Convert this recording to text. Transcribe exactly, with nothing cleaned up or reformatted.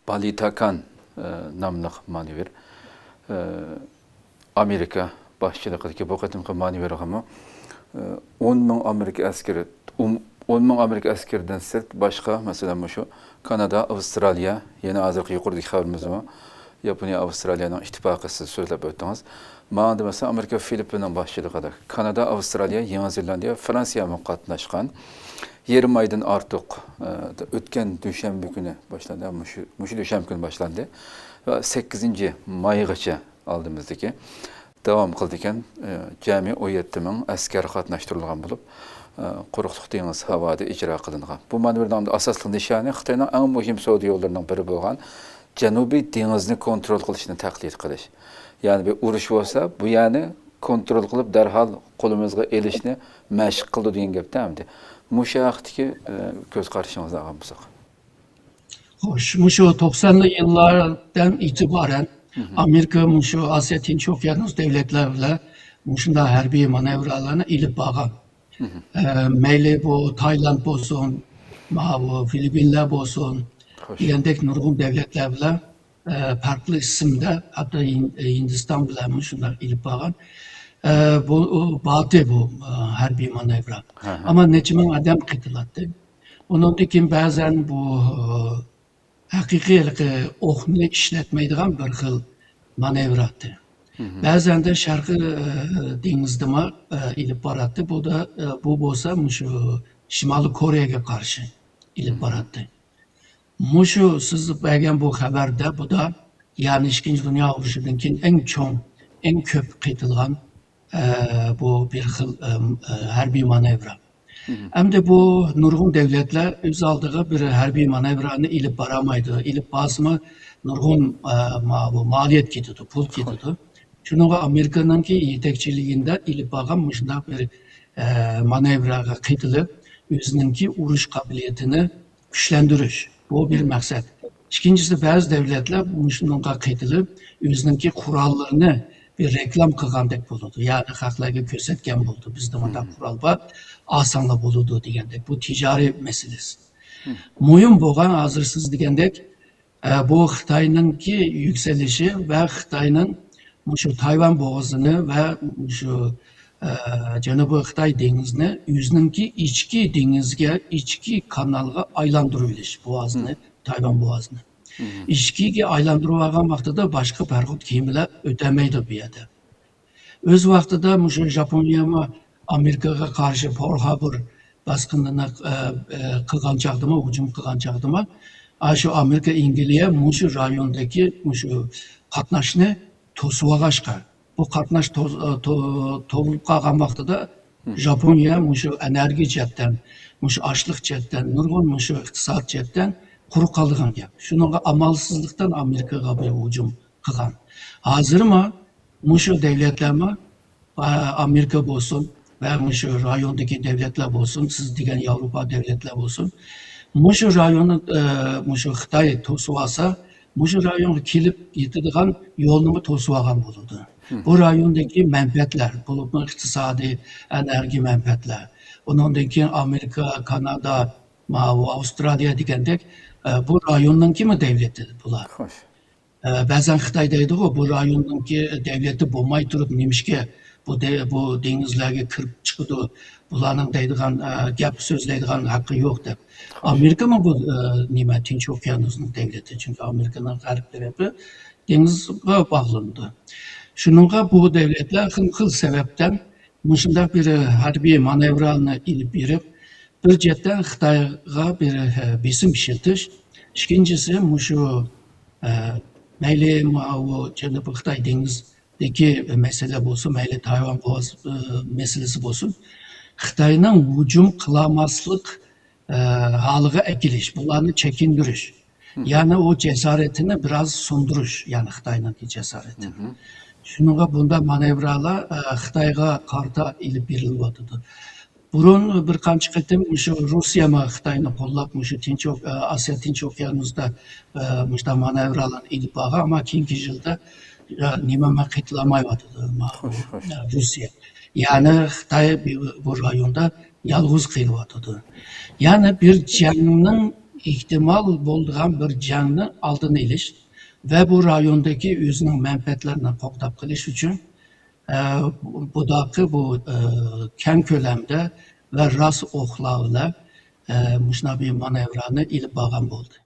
بالىتاكان، ئە، ناملىق مانېۋىر، ئە، ئامېرىكا باشچىلىقىدىكى بۇ قېتىمقى مانېۋىرغىمۇ، ئە، ئون مىڭ ئامېرىكا ئەسكىرى، ئون، ئون مىڭ ئامېرىكا ئەسكىرىدىن سىرت باشقا، مەسىلەن، مۇشۇ كانادا، ئاۋسترالىيە، يەنە ھازىرقى يۇقىرىدىكى خەۋىرىمىزدىمۇ ياپونىيە، ئاۋسترالىيەنىڭ ئىتتىپاقى سىز سۆزلەپ ئۆتتىڭىز. ماڭا دېمەسە، ئامېرىكا فىلىپپىننىڭ باشچىلىقىدا كانادا، ئاۋسترالىيە، يېڭى زېلاندىيە، فرانسىيەمۇ قاتناشقان. يېرىم ئايدىن ئارتۇق، ئە، ئۆتكەن دۈشەنبە كۈنى باشلاندى، مۇشۇ، مۇشۇ دۈشەنبە كۈنى باشلاندى. ۋە سەككىزىنچى مايغىچە ئالدىمىزدىكى داۋام قىلىدىكەن. ئە، جەمئىي ئون يەتتە مىڭ ئەسكەر قاتناشتۇرۇلغان بولۇپ، ئە، قۇرۇقلۇق دېڭىز ھاۋادا ئىجرا قىلىنغان. بۇ مانېۋىرنىڭ ئاساسلىق نىشانى خىتاينىڭ ئەڭ مۇھىم سودا يوللىرىنىڭ بىرى بولغان جەنۇبىي دېڭىزنى كونترول قىلىشنى تەقلىد قىلىش. يەنى بىر ئۇرۇش بولسا، بۇ يەرنى كونترول قىلىپ، دەرھال قولىمىزغا ئېلىشنى مەشىق قىلىدۇ دېگەن گەپتە ئەمدى. مۇشۇ ھەقتىكى، ئە، كۆز قارىشىڭىزنى ئالغان بولساق. خوش، مۇشۇ توقسانلىق يىللاردىن ئېتىبارەن ئامېرىكا مۇشۇ ئاسىيا تىنچ ئوكيانۇس دۆلەتلەر بىلەن مۇشۇنداق ھەربىي مانېۋرالارنى ئېلىپ بارغان. ئە، مەيلى بۇ تايلاند بولسۇن، ماۋۇ فىلىپپىنلار بولسۇن، خوش. دېگەندەك نۇرغۇن دۆلەتلەر بىلەن، ئە، پەرقلىق ئىسىمدە، ھەتتا ھىن-، ھىندىستان بىلەنمۇ شۇنداق ئېلىپ بارغان. ئە، بۇ، ئۇ باتى بۇ، ئە، ھەربىي مانېۋرا. ھە، ھە. ئەمما نەچچە مىڭ ئادەم قېتىلاتتى. ئۇنىڭدىن كېيىن بەزەن بۇ، ئە، ھەقىقىي ھېلىقى ئوقنى ئىشلەتمەيدىغان بىر خىل مانېۋراتتى. بەزەندە شەرقىي، ئە، دېڭىزدىمۇ، ئە، ئېلىپ باراتتى. بۇ دا، ئە، بۇ بولسا مۇشۇ شىمالىي كورېيەگە قارشى ئېلىپ باراتتى. مۇشۇ سىز بەرگەن بۇ خەۋەردە، بۇ دا، يەنى ئىككىنچى دۇنيا ئۇرۇشىدىن كېيىن ئەڭ چوڭ، ئەڭ كۆپ قېتىلغان، ئە، بۇ بىر خىل، ئەم، ئە، ھەربىي مانېۋرا. ئەمدى بۇ نۇرغۇن دۆلەتلەر ئۆز ئالدىغا بىر ھەربىي مانېۋرانى ئېلىپ بارالمايدۇ. ئېلىپ بارسىمۇ نۇرغۇن، ئە، ما-، بۇ مالىيەت كېتىدۇ، پۇل كېتىدۇ. شۇنىڭغا ئامېرىكىنىڭكى يېتەكچىلىكىدە ئېلىپ بارغان مۇشۇنداق بىر، ئە، مانېۋرغا قېتىلىپ، ئۆزىنىڭكى ئۇرۇش قابىلىيىتىنى كۈچلەندۈرۈش، بۇ بىر مەقسەت. ئىككىنچىسى، بەزى دۆلەتلەر مۇشۇنىڭغا قېتىلىپ، ئۆزىنىڭكى قوراللىرىنى بىر رېكلام قىلغاندەك بولىدۇ. يەنى خەقلەرگە كۆرسەتكەن بولىدۇ، بىزدە مۇنداق قورال بار، ئالساڭلار بولىدۇ دېگەندەك. بۇ تىجارىي مەسىلىسى. مۇھىم بولغان ھازىر سىز دېگەندەك، ئە، بۇ خىتاينىڭكى يۈكسىلىشى ۋە خىتاينىڭ مۇشۇ تايۋان بوغۇزىنى ۋە مۇشۇ، ئە، جەنۇبىي خىتاي دېڭىزىنى ئۆزىنىڭكى ئىچكى دېڭىزگە، ئىچكى كانالغا ئايلاندۇرۇۋېلىش بوغازىنى، تايۋان بوغازىنى. ئىچكىگە ئايلاندۇرۇۋالغان ۋاقتىدا باشقا پاراخوت كېمىلەر ئۆتەلمەيدۇ بۇ يەردە. ئۆز ۋاقتىدا مۇشۇ ژاپونىيەمۇ ئامېرىكىغا قارشى پورل ھاربور باسقىنىنى، ئە، ئە، قىلغان چاغدىمۇ، ھۇجۇم قىلغان چاغدىمۇ، ئاشۇ ئامېرىكا، ئەنگلىيە مۇشۇ رايوندىكى مۇشۇ قاتناشنى توسۇۋالغاچقا، بۇ قاتناش توز-، ئە، تو-، توغۇلۇپ قالغان ۋاقتىدا ژاپونىيە مۇشۇ ئېنېرگىيە جەھەتتىن، مۇشۇ ئاشلىق جەھەتتىن، نۇرغۇن مۇشۇ ئىقتىساد جەھەتتىن قۇرۇق قالىدىغان گەپ. شۇنىڭغا ئامالسىزلىقتىن ئامېرىكىغا بىر ھۇجۇم قىلغان. ھازىرمۇ مۇشۇ دۆلەتلەرمۇ، ئا-، ئامېرىكا بولسۇن ۋە مۇشۇ رايوندىكى دۆلەتلەر بولسۇن، سىز دېگەن ياۋروپا دۆلەتلەر بولسۇن، مۇشۇ رايوننى، ئە، مۇشۇ خىتاي توسۇۋالسا، مۇشۇ رايونغا كېلىپ يېتىدىغان يولنىمۇ توسۇۋالغان بولىدۇ. بۇ رايوندىكى مەنپەئەتلەر، بولۇپمۇ ئىقتىسادىي، ئېنېرگىيە مەنپەئەتلەر، ئۇنىڭدىن كېيىن ئامېرىكا، كانادا، ماۋۇ ئاۋسترالىيە دېگەندەك، ئە، بۇ رايوننىڭكىمۇ دۆلىتى بۇلار. خوش. ئە، بەزەن خىتاي دەيدىغۇ، بۇ رايوننىڭكى دۆلىتى بولماي تۇرۇپ، نېمىشقا بۇ دە-، بۇ دېڭىزلەرگە كىرىپ چىقىدۇ؟ بۇلارنىڭ دەيدىغان، ئە، گەپ سۆزلەيدىغان ھەققى يوق دەپ. ئامېرىكىمۇ بۇ، ئە، نېمە، تىنچ ئوكيانۇسنىڭ دۆلىتى، چۈنكى ئامېرىكىنىڭ غەرب تەرىپى دېڭىزغا باغلىنىدۇ. شۇنىڭغا بۇ دۆلەتلەر خىل خىل سەۋەبتىن مۇشۇنداق بىر ھەربىي مانېۋرالارنى ئېلىپ بېرىپ، بىر جەھەتتىن خىتايغا بىر، ئە، بېسىم ئىشلىتىش، ئىككىنچىسى مۇشۇ، ئە، مەيلى ماۋۇ جەنۇبىي خىتاي دېڭىزىدىكى مەسىلە بولسۇن، مەيلى تايۋان بوغاز، ئە، مەسىلىسى بولسۇن، خىتاينىڭ ھۇجۇم قىلالماسلىق، ئە، ھالىغا ئەكېلىش، بۇلارنى چېكىندۈرۈش. يەنى ئۇ جاسارىتىنى بىراز سۇندۇرۇش، يەنى خىتاينىڭكى جاسارىتىنى. شۇنىڭغا بۇنداق مانېۋرالار، ئە، خىتايغا قارىتا ئېلىپ بېرىلىۋاتىدۇ. بۇرۇن بىر قانچە قېتىم مۇشۇ روسىيەمۇ خىتاينى قوللاپ، مۇشۇ تىنچ ئوك-، ئاسىيا تىنچ ئوكيانۇسىدا، ئە، مۇشۇنداق مانېۋرالارنى ئېلىپ بارغان، ئەمما كېيىنكى يىلدا، ئە، نېمە قېتىلالمايۋاتىدۇ. ما-، خوش، خوش. ئە، روسىيە. يەنى خىتاي بۇ، بۇ رايوندا يالغۇز قېلىۋاتىدۇ. يەنى بىر جەڭنىڭ ئېھتىمال بولىدىغان بىر جەڭنى ئالدىنى ئېلىش ۋە بۇ رايوندىكى ئۆزىنىڭ مەنپەئەتلىرىنى قوغداپ قېلىش ئۈچۈن، ئە، بۇداقى بۇ، ئە، كەڭ كۆلەمدە ۋە راست ئوقلار بىلەن، ئە، مۇشۇنداق بىر مانېۋىرنى ئېلىپ بارغان بولدى.